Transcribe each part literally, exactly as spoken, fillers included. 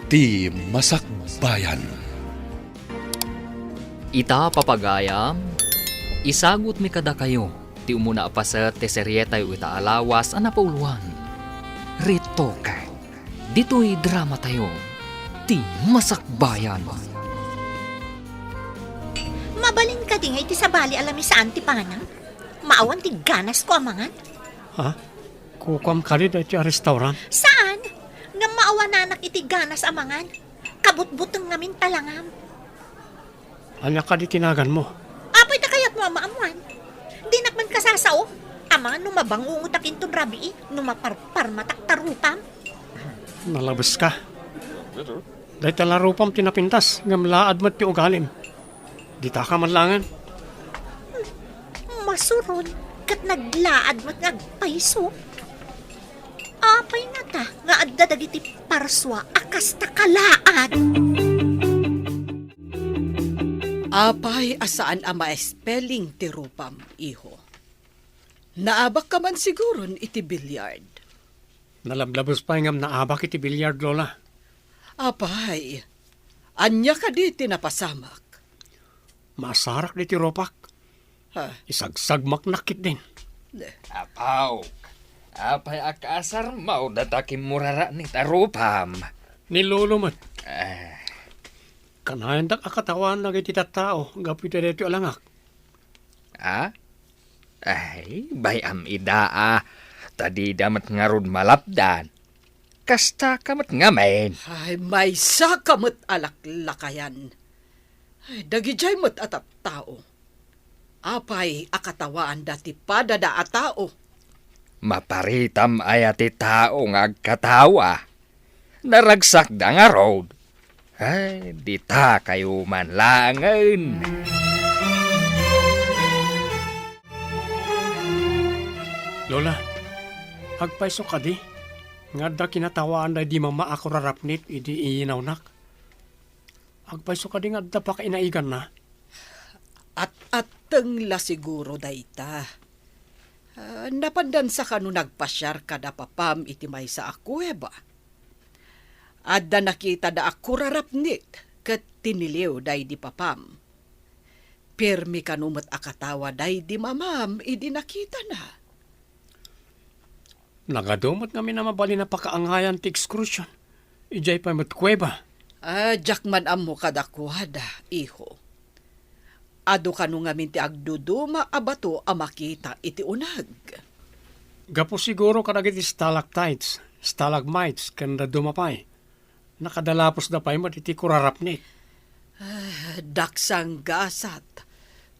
Ti Masakbayan. Ita, papagayam, isagutmi kadakayo ti umuna a paset ti serietayo ita a lawas a napauloan. Retoke. Ditoy dramatayo, Ti Masakbayan. Mabalin kadi nga iti sabali a lamisaan ti panam? Maawan ti ganasko a mangan? Ha? Kukuam kadi daytoy a restaurant? Saan? Ngem maawananak iti ganas a mangan. Kabutbuteng ngamin talangam. Ania kadi ti naganmo? Apay ta kayatmo a maammoan? Dinak man kasasao. Amangan no mabangungotak inton rabii, no maparparmatak ta rupam. Nalabeska. Dayta la rupam ti napintas, ngem laad met ti ugalim. Ditaka man laengen. Masuron, ket naglaad met nga agpayso. Apay ngata nga adda dagiti parsua a kasta kalaad? Apay a saan a ma-spelling ti rupam, iho? Naabakka man siguron iti billiard. Nalablabes pay ngem naabak iti billiard, Lola. Apay, ania kadi ti napasamak? Maasarak ditoy rupak. Ha? Isagsagmaknak ketdin. Apo, apay a kaasarmo data kimmuraraanit a rupam? Ni Lolo met. Eh. Kanayandak a katawaan dagiti tattao gapu iti daytoy a langak. Ah? Ay, bay-am ida, ah. Ta dida met ngarud malapdan. Kastaka met ngamin. Ay, maysaka met a laklakayan. Ay, dagidiay met a tattao. Apay a katawaanda ti padada a tao? Maparitam aya ti tao nga agkatawa? Naragsakda ngarud. Ay, ditakayo man laengen. Lola, agpayso kadi nga adda kinatawaanda idi mama a kurarapnit idi iyinawnak? Agpayso kadi nga adda pakainaiganna? At-atteng la siguro dayta. Ah, napandansa kano nagpasiar kada papam iti maysa a kuweba. Adda nakitada a kurarapnit ket tiniliw daydi papam. Pirmi kano met a katawa daydi mamam idi nakitana. Nagadu met ngamin a mabalin a pakaangayan ti excursion. Idiay pay met kuweba. Ah, diak man ammo kadakuada, iho. Adu kano ngamin ti agduduma a bato a makita iti uneg. Gapu siguro kadagiti stalactites, stalagmites, ken dadduma pay. Nakadalapusda pay met iti kurarapnit. Ah, daksang gasat,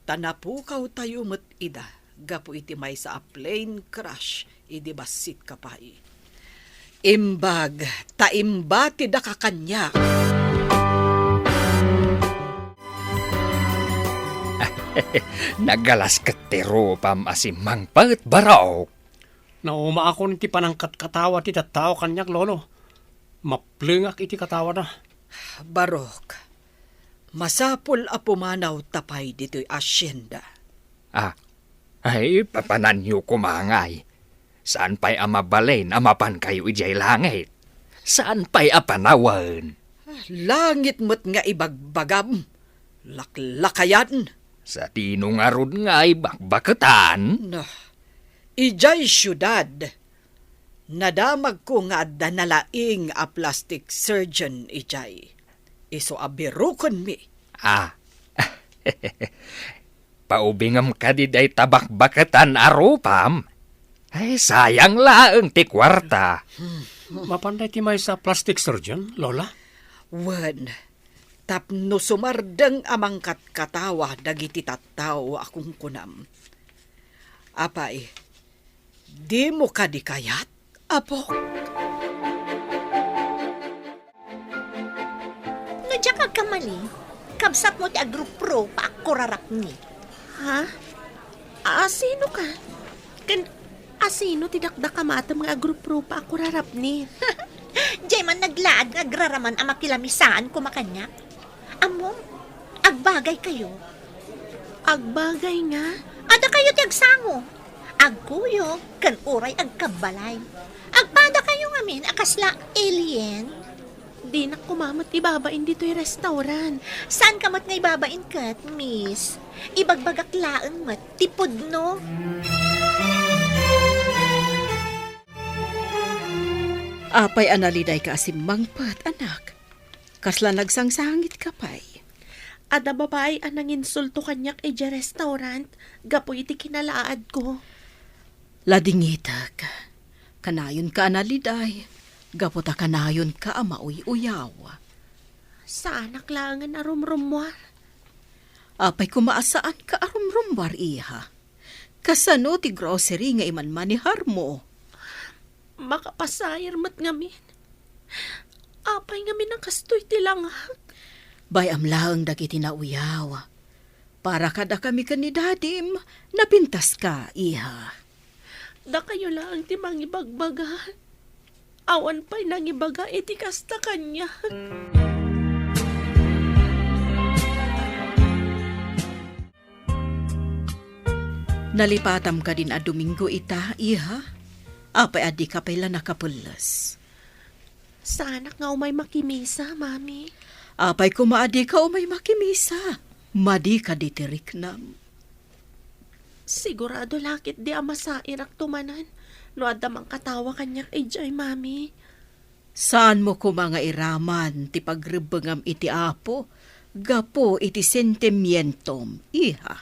ta napukawtayo met ida gapu iti maysa a plane crash idi bassit ka pay. Imbag ta imbatidaka kaniak. Nagalas ket ti rupam a simmangpet, Barok. Naumaakon iti panangkatkatawa ti tattao kaniak, Lolo. Maplengak iti katawada. Barok, masapul a pumanawta pay ditoy asienda. Ah, ay, papananyo koma ngay. Saan pay a mabalin a mapankayo idiay langit? Saan pay a panawen? Langit met nga ibagbagam, laklakayan. Sadino ngarud nga ibakbaketan? Nah, idiay siudad, nadamagko nga adda nalaing a plastic surgeon idiay. Isu a birukenmi. Ah. Paubingem kadi dayta bakbaketan a rupam? Ay, sayang laeng ti kuarta. Mapan dayta maysa a plastic surgeon, Lola? Wen, tapno sumardeng a mangkatkatawa dagiti tattao a kunkunam. Apay, dimo kadi kayat, Apo? No diak agkamali, kabsatmo ti agruprupa a kurarapni. Ha? Asino ka? Ken asino ti dakdakamatem nga agruprupa a kurarapni? Diay man naglaad nga agraraman a makilamisaan koma kaniak. Ammom, agbagaykayo. Agbagay nga? Adda kayo ti agsango. Agkuyog ken uray agkabbalay. Agpadakayo ngamin a kasla alien. Dinak koma met ibabain ditoy restaurant. Saanka met nga ibabain ket, miss? Ibagbagak laeng met ti pudno. Apay a nalidayka a simmangpet, anak? Kasla nagsangsangitka pay? Adda babai a nanginsulto kaniak idiay restaurant gapu iti kinalaadko. Ladingitek. Kanayonka a naliday, gapu ta kanayonka a mauy-uyaw. Saanak laengen a rumrummuar. Apay koma a saanka a rumrummuar, iha? Kasano ti grocery nga imanmaneharmo? Makapasair met ngamin. Apay ngamin a kastoy ti langak? Bay-am laeng dagiti nauyaw. Para kadakami ken ni dadim, napintaska, iha. Dakayo laeng ti mangibagbaga. Awan pay nangibaga iti kasta kaniak. Nalipatam kadin a Domingo ita, iha? Apay a dika pay la nakapelles? Saanak nga umay makimisa, Mami. Apay koma a dika umay makimisa? Madi kadi ti riknam. Sigurado la ketdi a masairakto manen no adda mangkatawa kaniak idiay, Mami. Saanmo koma nga iraman ti pagrebbengam iti Apo gapu iti sentimientom, iha.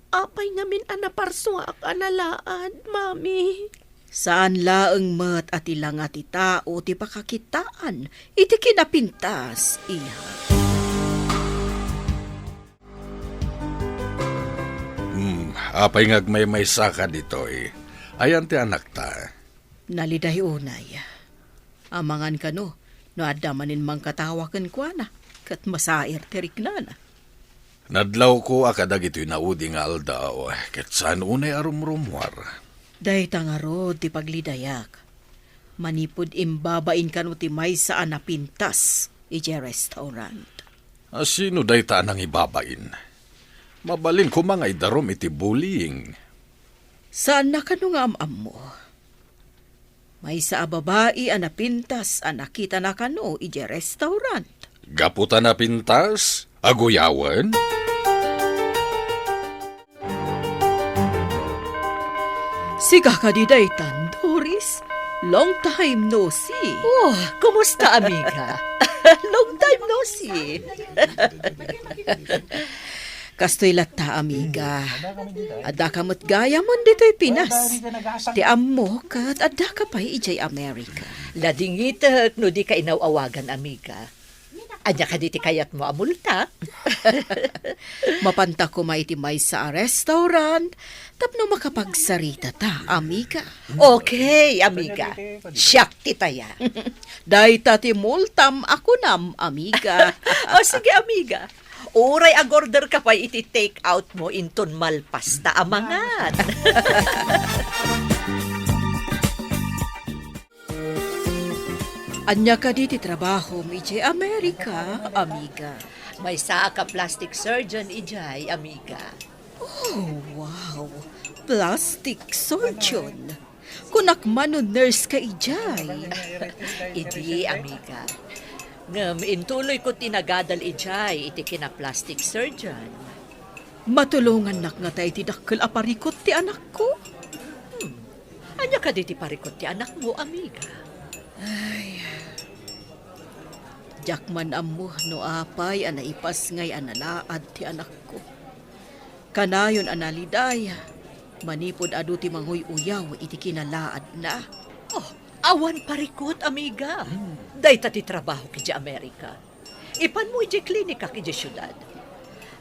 Apay ngamin a naparsuaak a nalaad, Mami? Saan laeng met a ti langa ti tao ti pakakitaan iti kinapintas, iha. Hmm, apay nga agmaymaysaka ditoy? Ayan ti anakta? Naliday unay. Amangan kano, no adda manen mangkatawa kenkuana, ket masair ti riknana. Nadlawko a kadagitoy naudi nga aldaw, ket saan unay a rumrummuar. Dayta ngarud ti paglidayak. Manipud imbabain kano ti maysa a napintas idiay restaurant. A sino dayta a nangibabain? Mabalin koma nga idarum iti bullying. Saanna kano nga am-ammo? Maysa a babai a napintas a nakitana kano idiay restaurant. Gapu ta napintas, aguyawen? Sika kadi daytan, Doris? Long time no see. Oh, kumusta, amiga? Long time no see. Kastoy latta, amiga. Addaka met gayam ditoy Pinas. Ti ammok ket addaka pay idiay Amerika. Ladingitek no dika inaw-awagan, amiga. Ania kadi ti kayatmo a multa? Mapanta koma iti maysa a restaurant tapno makapagsaritata, amiga. Okay, amiga. Siak ti taya. Dayta ti multam a kunam, amiga. O, sige, amiga. Uray ag-order ka pay iti take out mo inton malpas ta a mangan. Ania kadi ti trabahom idiay Amerika, amiga? Maysaak a plastic surgeon idiay, amiga. Oh, wow! Plastic surgeon? Kunak man no nurse ka idiay. Idi, amiga. Ngem intuloyko ti nagadal idiay iti kina-plastic surgeon. Matulongannak ngata iti dakkel a parikut ti anakko? Hmm. Ania kadi ti parikut ti anakmo, amiga? Ay, diak man ammo no apay a naipasngay a nalaad ti anakko. Kanayon a naliday, manipud adu ti manguy-uyaw iti kinalaadna. Oh, awan parikut, amiga. Hmm. Dayta ti trabahok idiay Amerika. Ipanmo idiay klinikak idiay siudad.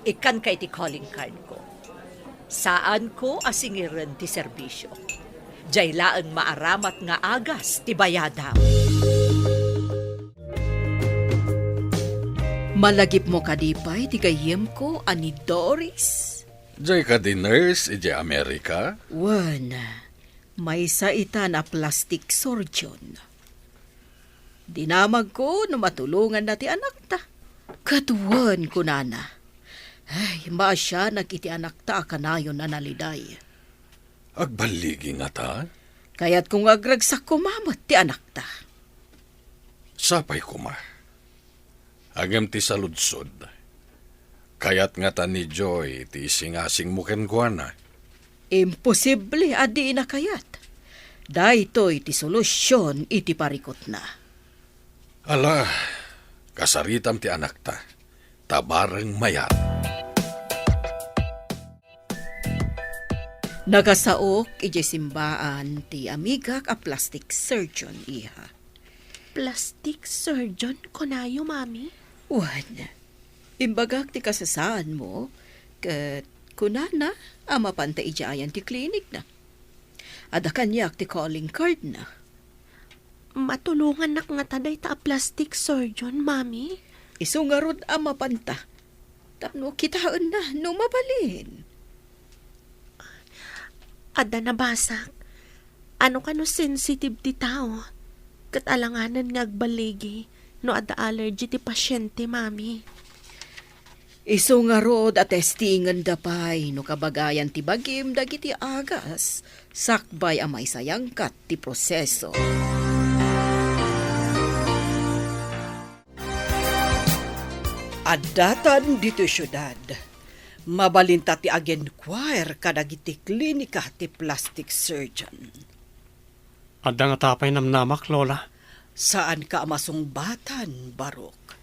Ikkanka iti calling card ko. Saanko a singiren ti serbisio. Diay laeng maaramat nga agas ti bayadam. Malagipmo kadi pay ti gayyemko a ni Doris? Diay kadi nurse idiay Amerika? Wen, maysa itan a plastic surgeon. Dinamagko no matulonganna ti anakta. Ket wen, kunana, ay, maasianak iti anakta a kanayon a naliday. Agballigi ngata? Kayatko nga agragsakko met ti anakta. Sapay koma. Ngem ti saludsod, kayat ngata ni Joy ti isingasingmo kenkuana? Imposible a dina kayat. Daytoy ti solusion iti parikutna. Ala, kasaritam ti anakta, ta bareng mayat. Nakasaok idiay simbaan ti amigak a plastic surgeon, iha. Plastic surgeon, kunayo, Mami? Wen, imbagak ti kasasaanmo, ket kunana a mapanta idiay ayan ti klinikna. Adda kaniak ti calling cardna. Matulongannak ngata dayta a plastic surgeon, Mami? Isu ngarud a mapanta. Tapno kitaenna no mabalin. Adda nabasak. Ano kano sensitive ti tao? Ket alanganen nga agballigi no adda allergy ti pasiente, Mami. Isu ngarud a testingenda pay no kabagayan ti bagim dagiti agas sakbay a maisayangkat ti proseso. Addatan ditoy siudad. Mabalinta ti ag-inquire kadagiti klinika ti plastic surgeon. Adda ngata pay namnamak, Lola. Saanka a masungbatan, Barok.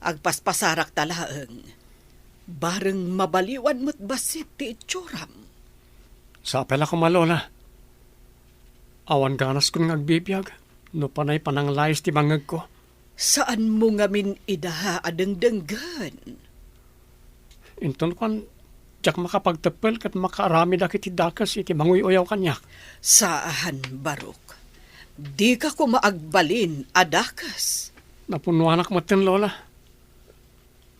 Agpaspasarakta laeng. Bareng mabaliwan met bassit ti itsuram. Sapay la koma, Lola. Awan ganaskon nga agbibiag no panay pananglayes ti bangngegko. Saanmo ngamin ida a dengdenggen? Inton kuan, diak makapagteppel ket makaaramidak iti dakes iti manguy-uyaw kaniak. Saan, Barok. Dika koma agbalin a dakes. Napunnoanak metten, Lola.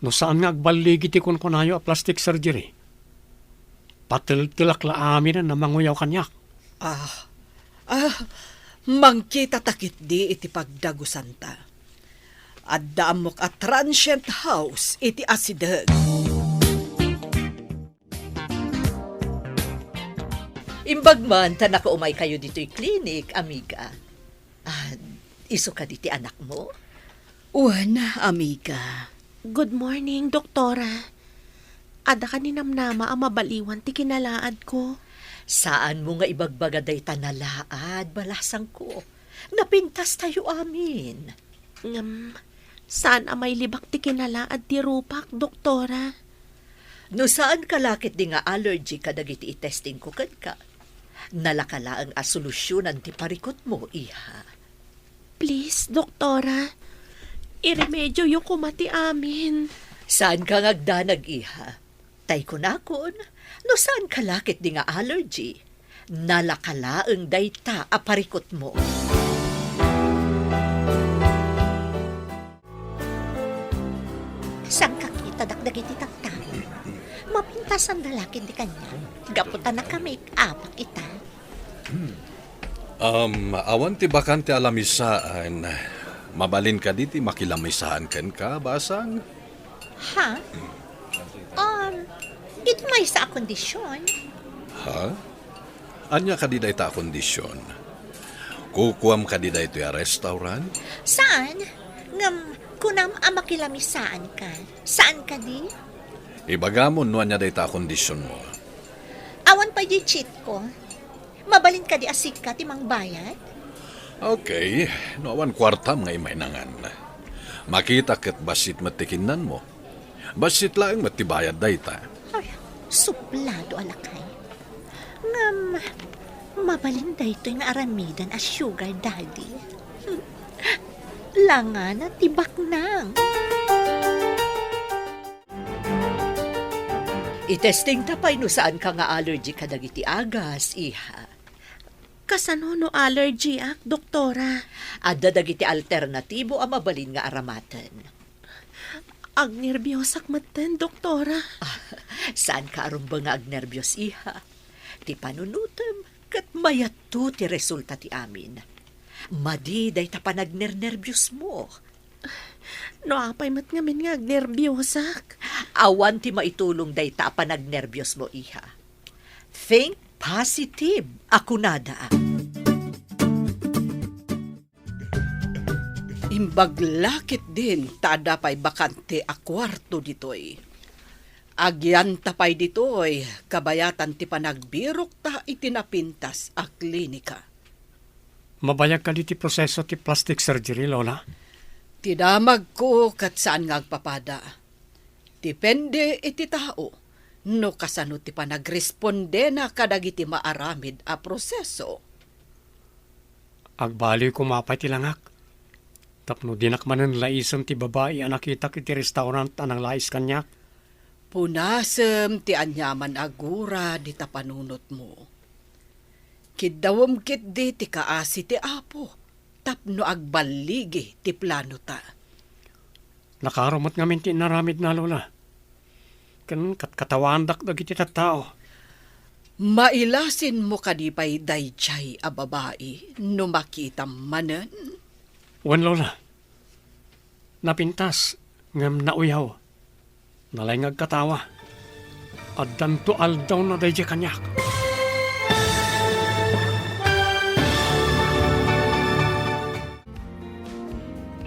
No saan nga agballigi ti kunkunayo a plastic surgery, pateltelak la aminen a manguyaw kaniak. Ah, ah, mangkitata ketdi iti pagdagusanta. Adda ammok a transient house iti asideg. Imbag man ta nakaumaykayo ditoy klinik, amiga. Ah, isu kadi ti anakmo? Wen, amiga. Good morning, Doktora. Adda kadi namnama a mabaliwan ti kinalaadko? Saanmo nga ibagbaga dayta nalaad, balasangko. Napintastayo amin. Ngem, saan a mailibak ti kinalaad ti rupak, Doktora. No saanka la ketdi nga allergy kadagiti itestingko kenka, nalaka laeng a solusionan ti parikutmo, iha. Please, Doktora, iremedioyo koma ti amin. Saanka nga agdanag, iha. Tay kunakon, no saanka la ketdi nga allergy, nalaka laeng dayta a parikutmo. Saanka kitadak dagiti tattao? Mapintasan da la ketdi kaniak. Gapu ta naka-make-upak ita. Um, awan ti bakante a lamisaan. Mabalin kadi ti makilamisaan kenka, basang? Ha? Um, iti maysa a kondisyon. Ha? Ania kadi dayta a kondisyon? Kukuam kadi daytoy a restaurant? Saan? Ngem kunam a makilamisaanka. Saan kadi? Ibagamon no ania dayta a kondisyonmo. Awan pay di cheat ko. Mabalin kadi a sika ti mangbayad? Okay, no awan kuartam nga imainangan. Makita ket bassit met ti kinnanmo. Bassit laeng met ti bayad dayta. Ay, suplado a lakay. Ngem, mabalin daytoy nga aramidan a sugar daddy. Langana ti baknang. Itestingta pay no saanka nga allergy kadagiti agas, iha. Kasano no allergyak, Doktora? Adda dagiti alternatibo a mabalin nga aramaten. Agnerbiosak metten, Doktora. Saanka a rumbeng nga agnerbios, iha. Ti panunotem ket mayatto ti resulta ti amin. Madi dayta panagnernerbiosmo. No apay met ngamin nga agnerbiosak? Awan ti maitulong dayta a panagnerbiosmo, iha. Think positive, a kunada. Imbag la ketdin ta adda pay bakante a kuarto ditoy. Agyanta pay ditoy, kabayatan ti panagbirokta iti napintas a klinika. Mabayag kadi ti proseso ti plastic surgery, Lola? Ti damagko ket saan nga agpapada. Depende iti tao no kasano ti panagrespondena kadagiti maaramid a proseso. Agbaliw koma pay ti langak, tapno dinak manen laisen ti babai a nakitak iti restaurant a nanglais kaniak. Punasem ti aniaman a gura dita panunotmo. Kiddawem ketdi ti kaasi ti Apo tapno agballigi ti planota. Nakaro met ngamin ti inaramidna, Lola. Ken katkatawaandak dagiti tattao. Mailasinmo kadi pay daydiay a babai no makitam manen? Wen, Lola. Napintas, ngem nauyaw. Nalaing nga agkatawa. Addanto aldawna daydiay kaniak.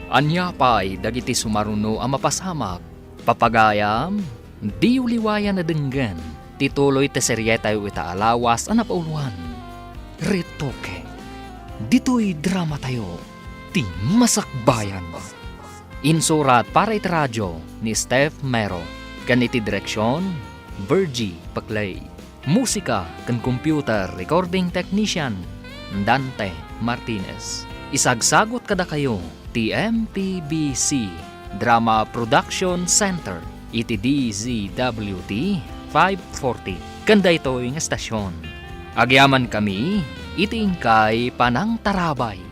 Ania pay dagiti sumaruno a mapasamak? Papagayam, diyo liwayan a denggen ti tuloy ti serietayo ita a lawas a napauloan, Retoke. Ditoy dramatayo, ti Masakbayan. Insurat para iti radio ni Steph Mero, ken iti direksion, Virgie Paclay. Musika ken computer recording technician, Dante Martinez. Isagsagut kadakayo ti M P B C Drama Production Center iti D Z W T five forty ken daytoy nga estasion. Agyamankami iti inkay panangtarabay.